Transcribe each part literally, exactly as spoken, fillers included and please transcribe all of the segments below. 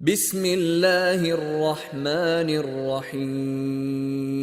بسم الله الرحمن الرحيم.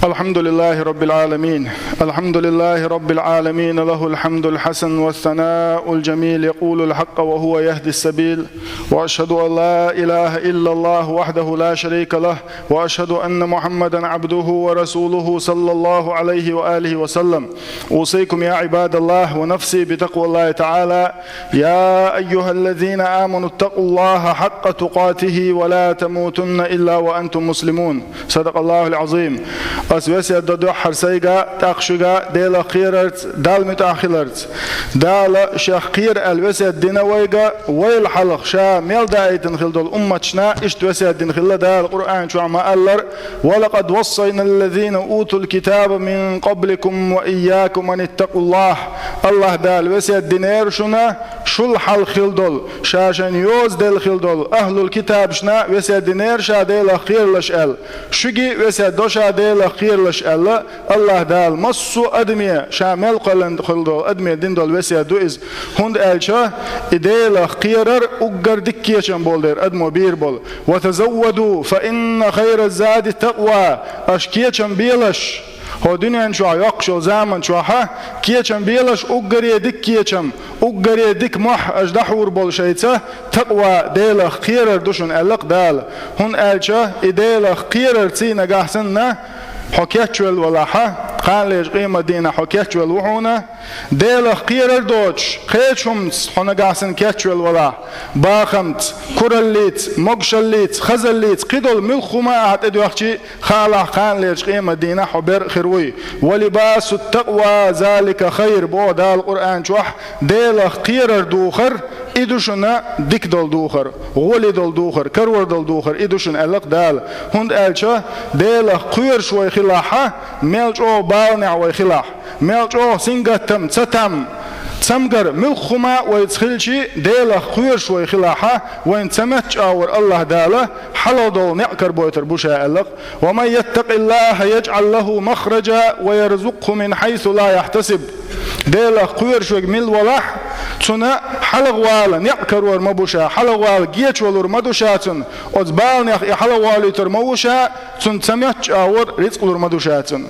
الحمد لله رب العالمين. الحمد لله رب العالمين، له الحمد الحسن والثناء الجميل، يقول الحق وهو يهدي السبيل. وأشهد أن لا إله إلا الله وحده لا شريك له، وأشهد أن محمدا عبده ورسوله صلى الله عليه وآله وسلم. أوصيكم يا عباد الله ونفسي بتقوى الله تعالى. يا أيها الذين آمنوا اتقوا الله حق تقاته ولا تموتن إلا وأنتم مسلمون. صدق الله العظيم. Ас весет до дуьххьара сайга, тӀаккха шуьга Делах кхерарца, Далла муьтӀахь хиларца. Дала шех кхера аьлла весет дина вайга, вайл хьалха ша мел даийтина хила долу умматашна иштта весет дина хилла Дала Къуръан чохь ма-аллара: «ولقد وصينا الذين أوتوا الكتاب من قبلكم وإياكم أن اتقوا الله». Аллаха Дала весет динера шуна, шул хьалха хила долу, ша шайна йоза делла хила долу ахлул китабашна весет динера ша Делах кхералаш аьлла. Шуьга весет до ша Делах кхералаш аьлла, Аллаха Дала массо а адаме, ша мел кхоьллина хила долу адаме дина долу весет ду иза. ХӀунда аьлча и Делах кхерар уггар дика кечам болу дера адамо бийр болу. «وتزودوا فإن خير الزاد التقوى». Аша кечам белаш, хӀо дуьнен чохь йоккхуш йолу заман чохьа кечам белаш, уггаре дика кечам, уггаре дика мохь аша дӀахьур болу шайца, такъва, Делах кхерар ду шуна аьлла-кх Дала. ХӀунда аьлча и Делах кхерар ций нагахь санна хьо кечвелла валахьа, кханалерчу къематдийнахь хьо кечвелла ву хьуна, Делах кхерар доцуш, кхечу хӀуманца хьо нагахь санна кечвелла валахь, бахамца, кураллица, могушаллица, хазаллица, кхидолу муьлхха хӀума ахьа тӀедоьхчий, хаалахь, кханалерчу къематдийнахь хьо бер а хир вуй. «ولباس التقوى ذلك خير», боху Дала Къуръан чохь, Делах кхерар духар, и ду шуна дика долу духар, гӀоли долу духар, карор долу духар, и ду шуна аьлла-кх Дала. ХӀунда аьлча Делах кхоьруш вай хилахьа, мел чӀогӀа баланехь вай хилахь, мел чӀогӀа сингаттам, цатам, цамгар муьлхха хӀума вайца хилчий, Делах кхоьруш вай хилахьа, вайна ца моьтту чӀагӀвар Аллаха Дала хьалха долу некъ карабойтур бу ша аьлла-кх. «ومن يتق الله يجعل له مخرجا ويرزقه من حيث لا يحتسب». Делах кхоьруш верг мила валахь, цунна хьалха вала некъ карор ма бу ша, хьалха вала гечвалур ма ду ша цунна, оцу баланех и хьалха волуьйтур ма ву ша, цунна ца моьтту чӀагӀвар рицкъ лур ма ду ша цунна.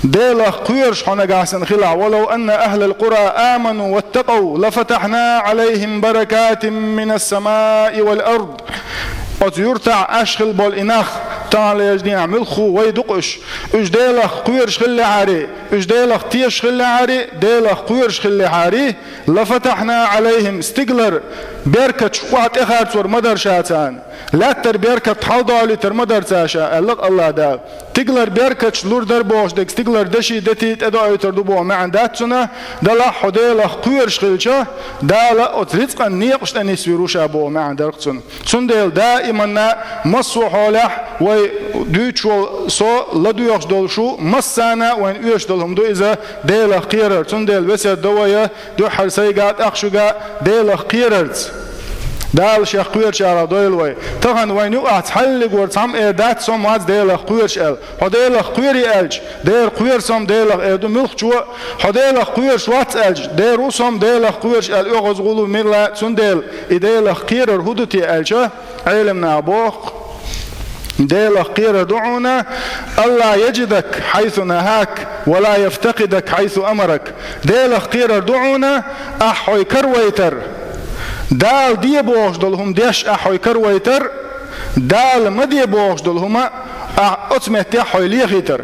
Делах кхоьруш хьо нагахь санна хилахь: «ولو أن أهل القرى آمنوا واتقوا لفتحنا عليهم بركات من السماء والأرض». Оцу юьртахь Ӏаш хилла болу и нах, таханлерчу дийнахь муьлхха вай ду-кх уьш. Уьш Делах кхоьруш хиллехьарий, уьш Делах тешаш хиллехьарий, Делах кхоьруш хиллехьарий, «لفتحنا عليهم», стигалара беркаташ охьа тӀехарцор ма дара ша царна, лаьттара беркат хьалдолуьйтур ма дара цара ша, аьлла-кх Аллаха Дала. Стигалара беркаташ лур дара бохуш дерг, стигалара деши дети тӀедоуьйтур ду боху маьӀна дац цунна, делахь хьо Делах кхоьруш хилча, Дала оцу рицкъан некъаш тӀе нисвийр ву ша боху маьӀна дара-кх цунна. Цундела даиманна массо а хьолехь вай дуьйцуш волу со ладоьгӀуш долуш ву, массарна а вайна оьшуш долу хӀума ду иза Делах кхерар. Цундела весет до вай дуьххьара сайга а, тӀаккха шуьга а Делах кхерарца. Дала шех кхоьручарах дойла вай. Тахана вайна юкъахь цхьаллиг вара цхьамма эр дац, со ма вац Делах кхоьруш аьлла. Хьо Делах кхоьрий аьлча, дера кхоьру со-м Делах эр ду муьлххачо, хьо Делах кхоьруш вац аьлча, дера ву со-м Делах кхоьруш аьлла оьгӀаз гӀулу милла, цундела и Делах кхерар хӀун ду те аьлча, Ӏеламнаха боху-кх: Делах кхерар ду хьуна: «ألا يجدك حيث نهاك ولا يفتقدك حيث أمرك». Делах кхерар ду хьуна, ахь хьой каравайтар, Дала де бохуш долу хӀума деш ахь хьой каравайтар, Дала ма де бохуш долу хӀума ахь оцу меттехь хьой лехийтар.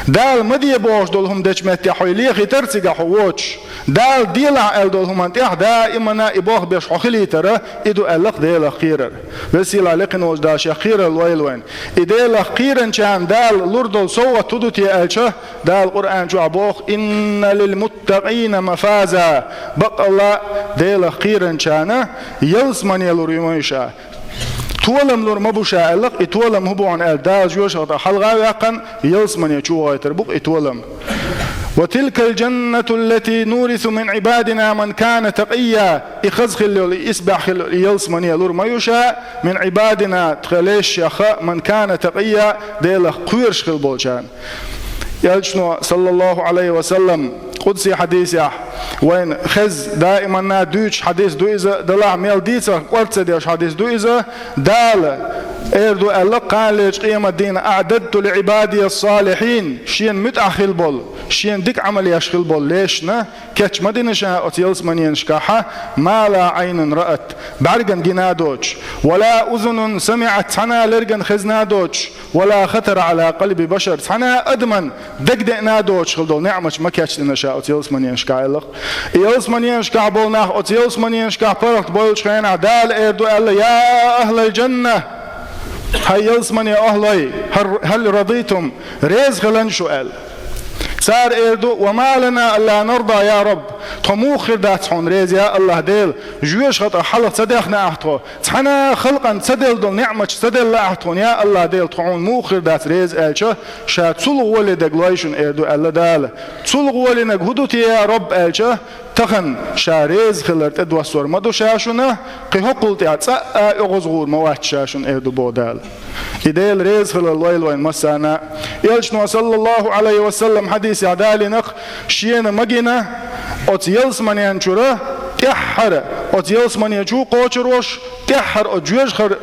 Дала ма де бохуш долу хӀума дечу меттехь хьой лехийтар цигахь хьо воцуш. Дала делахь аьлла долу хӀуманна тӀехь даимана и болх беш хьо хилийтара, и ду аьлла-кх Делах кхерар. Веза-сийлахь лекхина волчу Дала шех кхерар лойла вайна. И Делах кхийринчарна Дала лур долу совгӀат хӀун ду те аьлча, Дала Къуръан чохь боху: «إن للمتقين مفازا». Баккъалла Делах кхийринчарна ялсамане лур ю ма ю ша. Толам лур ма бу ша аьлла-кх, и толам хӀун бу хьуна аьлла, Дала жоьжахатех хьалха а ваьккхина, ялсамане чу вохуьйтур бу-кх и толам. «وتلك الجنة التي نورث من عبادنا من كان تقيا». И хаза хилла йолу, и исбаьхьа хилла йолу и ялсамане лур ма ю ша, «من عبادنا», тхан лайшех, «من كان تقيا», Делах кхоьруш хилла болчарна. Элчано, саллаллаху Ӏалайхи ва саллам, Къудси хьадисехь, вайна хеза даиманна дуьйцуш хьадис ду иза, делахь мел дийцарх кӀорца деш хьадис ду иза, Дала эр ду аьлла, кханалерчу къематдийнахь: «أعددت لعبادي الصالحين», шена муьтӀахь хила болу, шена дика Ӏамал еш хила болу лешна, кечма дина ша оцу ялсаманенашкахь: «ما لا عين رأت», бӀаьргана гина а доцуш, «ولا أذن سمعت», цхьана а лергана хезна а доцуш, «ولا خطر على قلب بشر», цхьана а адаман дагадеана а доцуш хила долу неӀматаш ма кечдина ша оцу ялсаманенашкахь аьлла. И ялсаманенашкахь болу нах оцу ялсаманенашкахь паргӀат бойлучу хенахь Дала эр ду аьлла: «يا أهل الجنة», хӀай ялсамане охӀлой, «هل رضيتم», реза хилан шу аьлла. Цара эр ду: «وما لنا ألا نرضى يا رب», тхо муха хир дац хьуна реза, я АллахӀ Дела, жоьжахатех хьалха ца дехна ахь тхо, цхьана а халкъана ца делла долу неӀматаш ца делла ахь тхуна, я АллахӀ Дела, тхо хьуна муха хир дац реза аьлча, ша цул гӀоле дерг лой шуна эр ду аьлла Дала. Цул гӀолинарг хӀун ду те, я Рабб, аьлча, тахана ша реза хилар тӀедоссор ма ду ша шуна, кхин хӀокхул тӀаьхьа цкъа а оьгӀазгӀур ма вац ша шуна эр ду боху Дала. И Дела реза хилар лойла вайн массарна а. Элчано, саллаллаху Ӏалайхи ва саллам, хьадисехь далийнарг, шена магина оцу ялсаманен чуьра тӀаьххьара оцу ялсамане чу кхочур волуш, тӀаьххьара оцу жоьжахар-,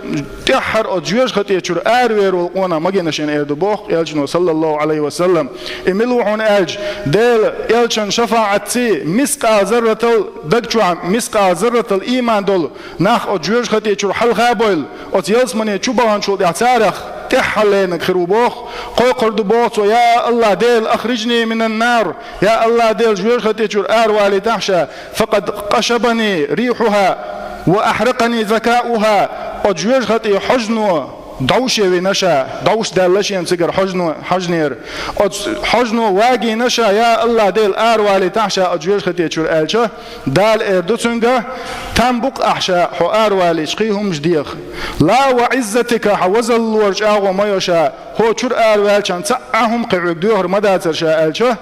тӀаьххьара оцу жоьжахати чуьра аравер волу къонах магина шена эр ду боху Элчано, саллаллаху Ӏалайхи ва саллам. И мила ву хьуна аьлча, Дела Элчан шафаӀатций мискъал зарратал даг чохь, мискъал зарратал ийман долу нах оцу жоьжахати чуьра хьалха а бойла, оцу ялсамане чу баханчул тӀаьхьа царах тӀаьххьарлерниг хир ву боху, кхойкхур ду боху цо: «Я АллахӀ Дела, أخرجني من النار», я АллахӀ Дела, жоьжахати чуьра аравалийтахь ша, «فقد قشبني ريحها وأحرقني ذكاؤها», оцу жоьжахати хьожано дӀовше вина ша, дӀовш даьлла шена цигара хьожано, хьожанера. Оцу хьожано вагийна ша, я АллахӀ Дела, аравалийтахь ша оцу жоьжахати чуьра аьлча, Дала эр ду цуьнга: «Там бу-кх ахь ша хьо аравалийча кхин хӀумаш деха. لا وعزتك», хьан вазаллора чӀагӀо ма йо ша, хьо чуьра араваьллачхьана цхьа а хӀума кхин хьоьга доьхур ма дацара ша аьлча,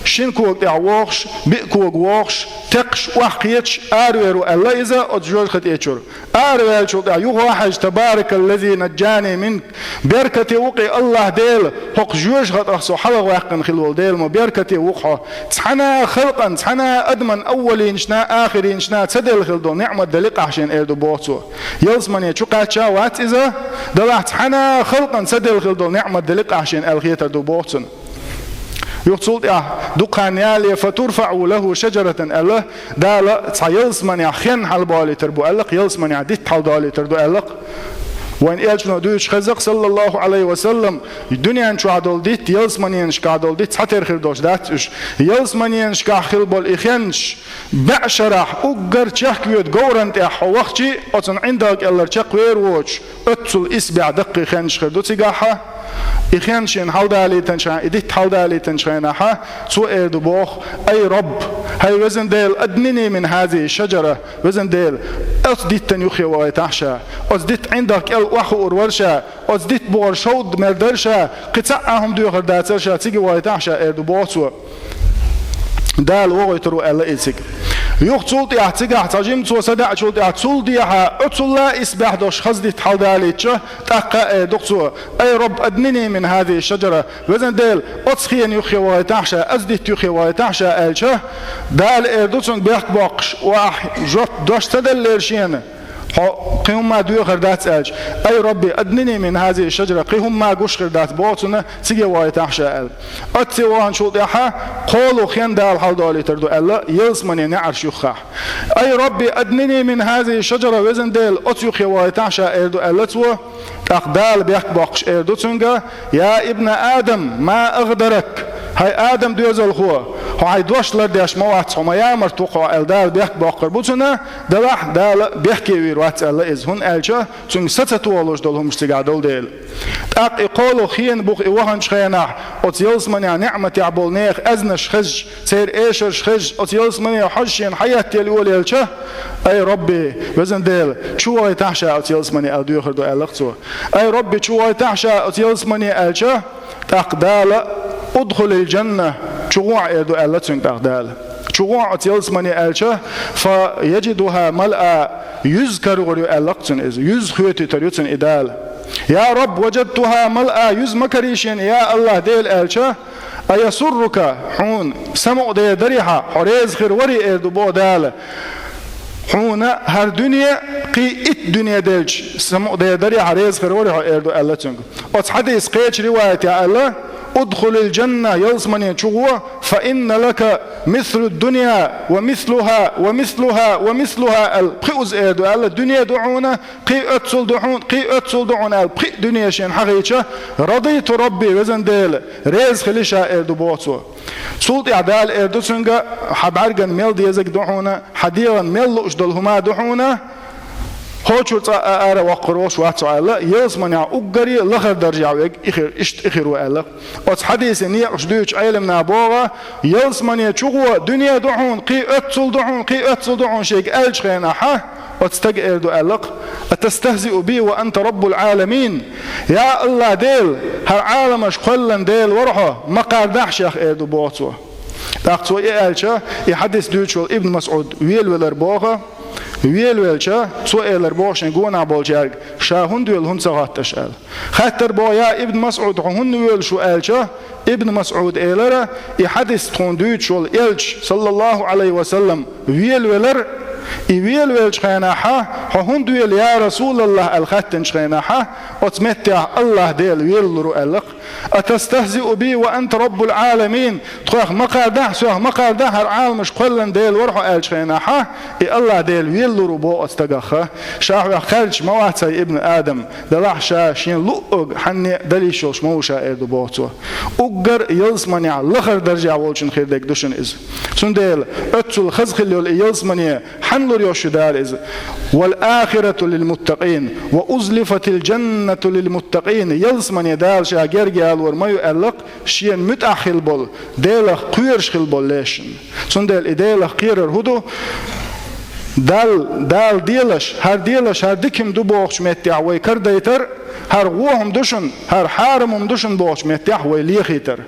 шина кога тӀехь вохуш, биъ кога вохуш, текхаш, охьакхеташ аравер ву аьлла иза оцу жоьжахати чуьра. Араваьллачул тӀаьхьа юха а хьаьжча: «تبارك الذي نجاني منك», беркате ву-кх и АллахӀ Дела, хӀокху жоьжахатех со хьалхаваьккхина хилла волу Дела ма беркате ву-кх хьо. Цхьана а халкъана, цхьана а адаман аввалинашна, ахиринашна ца делла хилла долу неӀмат дели-кх ахь шена эр ду боху цо. Ялсамане чу кхаьчча а вац иза, делахь цхьана а халкъана ца делла хилла долу неӀмат дели-кх ахь шена аьлла хетар ду боху цунна. Юха цул тӀаьхьа дукха хан ялале: «فترفع له شجرة», аьлла, Дала цхьа ялсаманехь хен хьалаболуьйтур бу аьлла-кх, ялсаманехь дитт хьаладолуьйтур ду аьлла-кх. Вайн Элчано дуьйцуш хеза-кх, саллаллаху Ӏалайхи ва саллам, дуьнен чохь долу дитт, ялсаманенашкахь долу дитт цхьатерхир долуш дац уьш. Ялсаманенашкахь хилла болу и хенаш бӀе шарахь уггар чехкавоьду говран тӀехь хьо вахчий, оцунна ӀиндагӀ кӀеллара чекхвер воцуш, оццул исбаьхьа даккхий хенаш хир ду цигахьа. И хен шена хьаладалийтанчхьа, и дитт хьаладалийтанчхьа хенахьа, цо эр ду боху: «Ай Рабб, хӀай везан Дела, أدنني من هذه الشجرة», везан Дела, оцу диттан юххе вахийтахь ша, оцу дитта ӀиндагӀ кӀел охьахуур вара ша, оцу дитта бухара шовда мер дара ша, кхин цхьа а хӀума доьхур дацара ша, цига вахийтахь ша, эр ду боху цо. Дала вохуьйтур ву аьлла и цига. Юха цул тӀаьхьа цигахь цхьа жимма цо садаьӀчул тӀаьхьа цул дехьа, оццул а исбаьхьа долуш хаза дитт хьаладалийтча, тӀаккха а эр ду-кх цо: «Ай Рабб, أدنني من هذه الشجرة», везан Дела, оцу хена юххе вахийтахь ша, оцу дитта юххе вахийтахь ша аьлча, Дала эр ду цуьнга бехк боккхуш: «Ва ахь жоп дош ца деллера шена, хьо кхин хӀумма доьхур дац», аьлча: «Ай Рабби, أدنني من هذه الشجرة», кхин хӀумма гуш хир дац боху цунна, цига вахийтахь ша аьлла. Оццул ваханчул тӀаьхьа кхоалгӀа хен Дала хьаладолуьйтур ду аьлла, ялсамане неӀарш юххехь. «Ай Рабби, أدنني من هذه الشجرة», везан Дела, оцу юххе вахийтахь ша, эр ду аьлла цо. ТӀаккха Дала бехк боккхуш эр ду цуьнга: «يا ابن آدم، ما أغدرك», хӀай Адам доьзалхо, хьо хьайн дош лардеш ма вац, хьо ма ямарта ву-кх хьо аьлла, Дала бехк боккхур бу цунна, делахь Дала бехке вийр вац аьлла иза, хӀунда аьлча цуьнга са ца тохалуш долу хӀумаш цигахь долу дела. ТӀаккха и кхоалгӀа хен буха и ваханчу хенахь, оцу ялсаманехь неӀматехь болу нехан аьзнаш хезча, церан эшарш хезча, оцу ялсамане хьожуш шена хьаеттаелла йолаелча: «Ай Рабби, везан Дела, чу вахийтахь ша оцу ялсамане», аьлла доьхур ду аьлла-кх цо. «Ай Рабби, чу вахийтахь ша оцу ялсамане», аьлча, тӀаккха Дала: «ادخل الجنة», чу гӀо эр ду аьлла цуьнга тӀаккха Дала. Чу гӀо оцу ялсамане аьлча, «فيجدها ملأى», юьзза карор ю аьлла-кх цунна иза, юьзза хоьтуьйтур ю цунна и Дала. «يا رب، وجدتها ملأى», юьзза ма карий шена, я АллахӀ Дела, аьлча, أيسرك, хьуна самукъаде дарий хьа, хьо реза хир варий, эр ду боху Дала. Хьуна хӀара дуьне, кхин итт дуьне делча, самукъаде дарий хьа, реза хир варий хьо, эр ду аьлла цуьнга. Оцу хьадисан кхечу риваятехь аьлла: ادخل الجنة, ялсамане чу гӀо, فإن لك مثل الدنيا ومثلها ومثلها ومثلها аьлла. Пхиъазза эр ду аьлла, дуьне ду хьуна, кхин оццул ду хьуна, кхин оццул ду хьуна аьлла, пхиъ дуьне шена хьахийча, رضيت ربي, везан Дела, реза хили ша, эр ду боху цо. Цул тӀаьхьа Дала эр ду цуьнга: хьан бӀаьргана мел дезарг ду хьуна, хьан дегӀана мел лууш долу хӀума ду хьуна, хӀокху чуьра цкъа а ара воккхур волуш вац хьо аьлла, ялсаманехь уггаре лахара даржехь верг и хир, иштта и хир ву аьлла. Оцу хьадисан некъаш дуьйцучу Ӏеламнаха боху: ялсамане чу гӀо, дуьне ду хьуна, кхин оццул ду хьуна, кхин оццул ду хьуна шега аьллачу хенахь, оцу стага эр ду аьлла-кх: أتستهزئ بي وأنت رب العالمين؟ Я АллахӀ Дела, хӀара Ӏаламаш кхоьллина Дела вара хьо, ма кхардахь шех, эр ду боху цо. ТӀаккха цо и аьлча, и хьадис дуьйцуш волу Ибн МасӀуд велавелира боху, велавелча, цо элира боху шен гонахь болчаьрга: ша хӀунда велла, хӀунда ца хотту аша аьлла. Хаьттира боху: я Ибн МасӀуд, хьо хӀунда воьлуш ву? аьлча, Ибн МасӀуда элира: и хьадис тхуна дуьйцуш волу элча, саллаллаху Ӏалайхи ва саллам, велавелира, и велавеллачу хенахь, хьо хӀунда велла, я РасулаллахӀ, аьлла хаьттинчу хенахь, оцу меттехь АллахӀ Дела велалур ву аьлла-кх. أتستهزئ بي وأنت رب العالمين؟ Тхох ма кхардахь, сох ма кхардахь, хӀара Ӏаламаш кхоьллина Дела вара хьо, аьллачу хенахь, и АллахӀ Дела велалур ву боху оцу стагах. Ша хьох кхаьрдаш ма вац, хӀай ибн Адам, делахь ша шен луъург хьанне а дала йиш йолуш ма ву ша, эр ду боху цо. Уггар ялсаманехь лахара даржехь волчун хир дерг ду шуна иза. Цундела оццул хаза хила йолу и ялсамане хьанна лур йо шу Дала иза? والآخرة للمتقين وأزلفت الجنة للمتقين. Ялсамане Дала ша герга ялор ма ю аьлла-кх, шена муьтӀахь хила болу, Делах кхоьруш хила болу лешна. Цундела и Делах кхерар хӀун ду? Дал, Дала делаш, хӀара делаш, хӀара дика хӀума ду бохучу меттехь вай карадайтар, хӀара вон хӀума ду шуна, хӀара хьарам хӀума ду шуна бохучу меттехь вай лехийтар.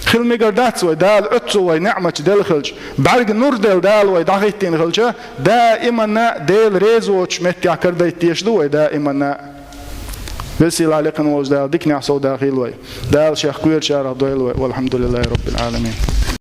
Хила мегар дац вай, Дала оццул вай неӀматаш делла хилча, бӀаьрга нур делла Дала вай дӀахӀиттийна хилча, даиманна Дела реза воцучу меттехь карадайта дезаш ду вай, даиманна. Веза-сийлахь, лекха волчу Дала диканехь совдахийла вай. Дала Шех кхоьручарах дойла вай. والحمد لله رب العالمين.